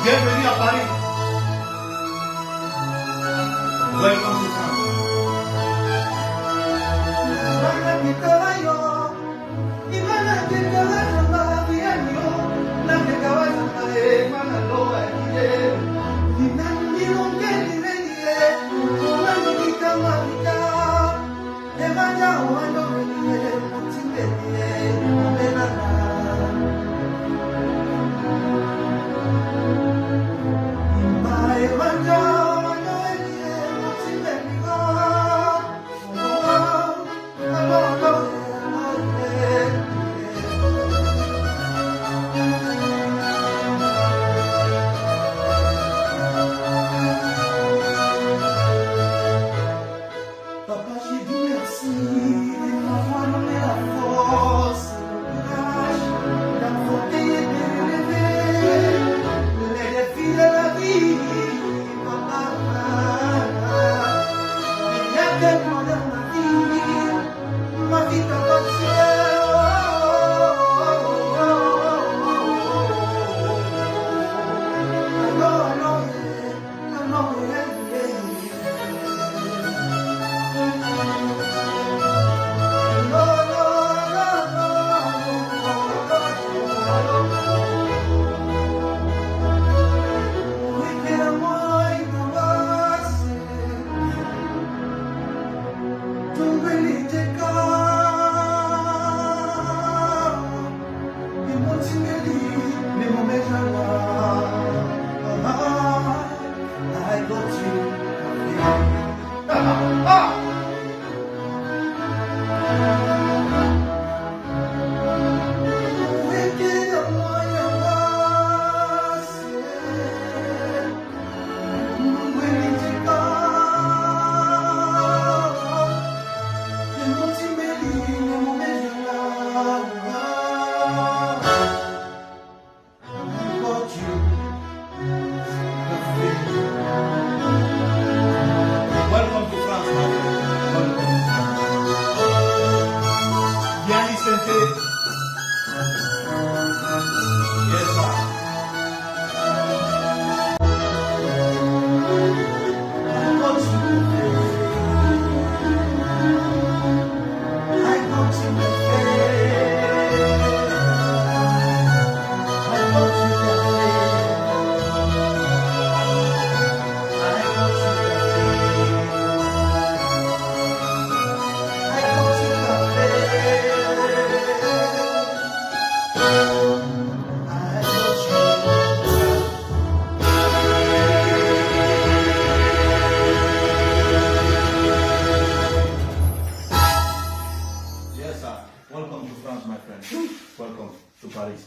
Bienvenue à Paris. Welcome to France. Papa, j'ai dit merci de m'avoir donné la force, le courage d'affronter et de relever les défis de la vie. Papa, il n'y a que toi dans ma vie t'appartient. Oh, oh, oh, oh, oh. Alors, alors, yeah, yeah, I got you. Ah! Welcome to France, my friend. Welcome to France. Gianni Sente. Yes, sir. I got you, I got you, I got you, I got you, I got you. Yes, sir. Welcome to France, my friend. Welcome to Paris.